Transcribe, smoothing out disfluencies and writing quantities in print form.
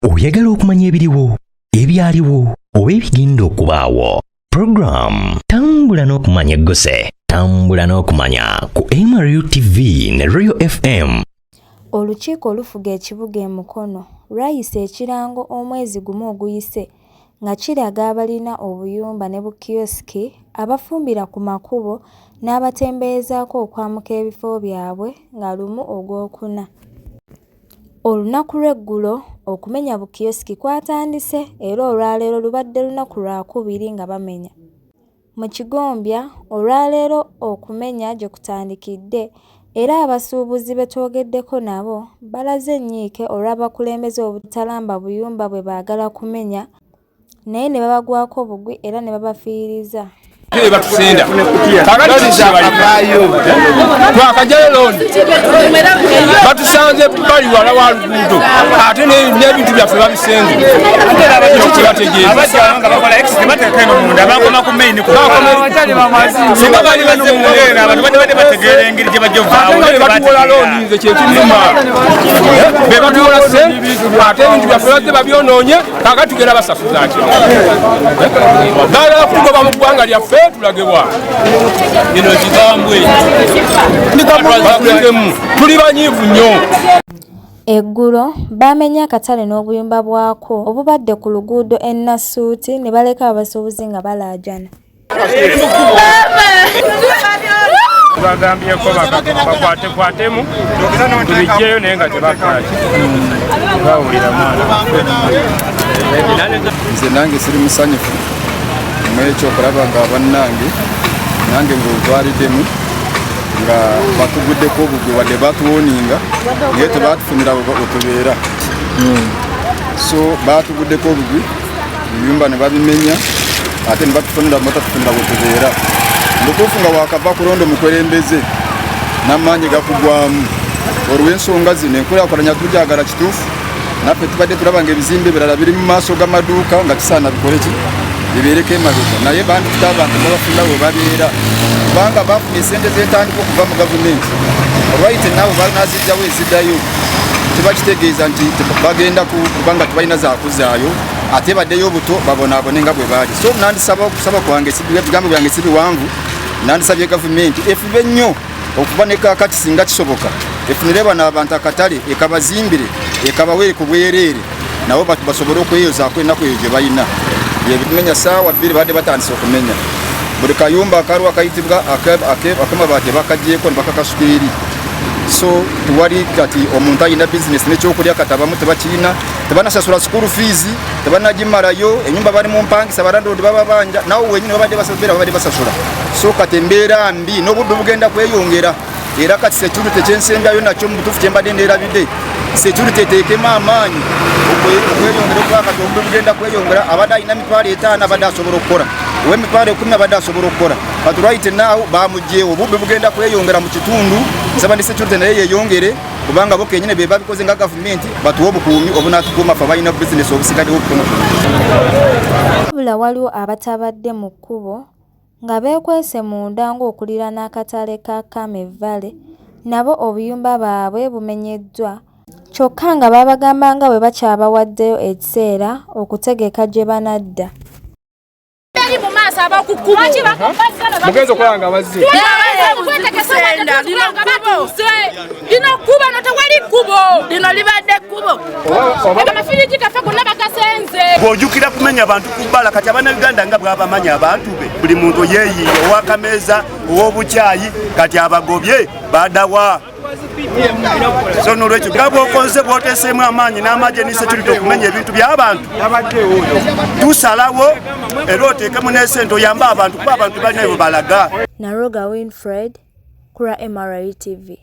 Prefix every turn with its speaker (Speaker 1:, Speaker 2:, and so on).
Speaker 1: Oyagala okumanya ebiriwo, ebyaliwo oba ebigenda okubaawo? Program Tambula n'Okumanya egguse. Tambula n'Okumanya ku MRU TV ne Royal FM.
Speaker 2: Olukiiko olufuga ekibuga e Mukono lwayisa ekirango omwezi gumu oguyise nga kiraga abalina obuyumba ne bukiyosiki, abafumbira ku makubo n'abatembeezaako okwamuka ebifo byabwe nga 1 Ogwokuna. Olunaku lw'eggulo, okumenya bukiyosiki kwatandise era olwaleero lubadde lunaku Lwakubiri nga bamenya. Mu Kigombya, olwaleero okumenya gye kutandikidde era abasuubuzi be twogeddeko nabo balaze ennyiike olw'abakulembeze obutalamba buyumba bwe baagala kumenya naye ne babagwako bugwi era ne babafiiriza.
Speaker 3: Batusenda twakajayo looni, batusanze bali wala wa luguudo, ate n'ebintu byaffe babisenze. Kibategeeza singa bali bazze batuwola looni, nze kyekinuma be batuwola sente, ate ebintu byaffe bazze babyonoonye. Kakati tugenda basasuza ki? Baagala kutugoba mu ggwanga lyaffe, tulagebwa ino kigambwe batulekemu, tuli banyiivu nnyo.
Speaker 2: Eggulo baamenye akatale n'obuyumba bwako obubadde ku luguudo e Nassuuti ne baleka abasuubuzi nga balaajana.
Speaker 4: Bagambyeko bakwatekwatemu tubijjeyo, naye nga tebakolaki, tebawulira mwana.
Speaker 5: Nze nange siri musanyufu mwekyo okulaba nga bannange nange ngaotwaliddemu nga batuguddeko obugwe, wadde batuwoninga naye tebatufunira wetubeera. So batuguddeko obugwi, ebiyumba ne babimenya, ate ne batufunira, batatufunira wetubeera. Mubutuufu nga wakava kulonda omukulembeze n'amaanyi gakugwamu olw'ensonga zino, enkulaakulanya tujagala kituufu. Naffe tubadde tulaba nga ebizimbe ebirala biri mu maaso g'amaduuka nga kisaana bikole ki, bibeereko emabega, naye bandituta abantu babafunira we babeera, kubanga bafuna esente z'entandika okuva mu gavumenti. Olwaite naabo banazijjawo eziddayo, kiba kitegeeza nti bagenda kubanga tebalina zakuzaayo, ate baddeyo obuto babonaabone nga bwe baali. So nandisaba, okusaba kwange, ebigambo byange si biwanvu, nandisabye gavumenti efube nnyo okuba ne kakati singa kisoboka efunire bano abantu akatale, ekabazimbire, ekabaweere ku bwereere, nabo basobole okweyozaako ennaku eyo gye balina. Byebikumenya saawa 2 badde batandise okumenya buli kayumba akaliwo akayitibwa akamabaati, bakagyeko ne bakakasuka eri. So tewali kati omuntu alina bizinesi nekyokulya, kati abamu tebakirina, tebanasasula school fees, tebanagimalayo, enyumba bali mu mpangisa, balandlord bababanja, nawe wenyini babadde basasula, babadde basasula. So kati embeera mbi n'obubbi bugenda kweyongera. Era kati security kyensembayo nakyo, mu butuufu kyembadde nderabidde, security eteekemu amaanyi okweyongera okuba kati obubbi bugenda kweyongera. Abadde alina 50,000 abadde asobola okukola, ow'10,000 abadde asobola okukola, kati right now bamugyewo, obubbi bugenda kweyongera mu kitundu. Nsaba ne security naye yeyongere, kubanga bo kenyine be babikoze. Nga gavumenti batuwe obukuumi obunatukuuma fe abalina bizinesi obusigaddewo obutonotono.
Speaker 2: Wabula waliwo abatabadde mu kkubo nga beekwese munda ng'okuliraana akatale ka Kame Valley, nabo obuyumba baabwe bumenyeddwa, kyokka nga babagamba nga bwe bakyabawaddeyo ekiseera okutegeka gye banadda.
Speaker 6: Eri mu maaso ab'oku kkubo.
Speaker 3: Mugenzi okulaba nga bazze.
Speaker 6: Lino kkubo no, tewali kkubo, lino libadde kkubo, amafiriji gaffe gonna bagasenze.
Speaker 7: Bw'ojjukira kumenya abantu ku bbala, kati Abannayuganda nga bw'abamanya abantu be, buli muntu yeeyiye owakameeza, ow'obukyayi, kati abagobye badawa. So nolwekyo nga bwokoze, bwoteeseemu amaanyi n'amagye ne security okumenya ebintu by'abantu, tusalawo era oteekemu n'esente oyambe abantu, kuba abantu balina bwe balaga.
Speaker 2: Naroga Winfred, kura MRU TV.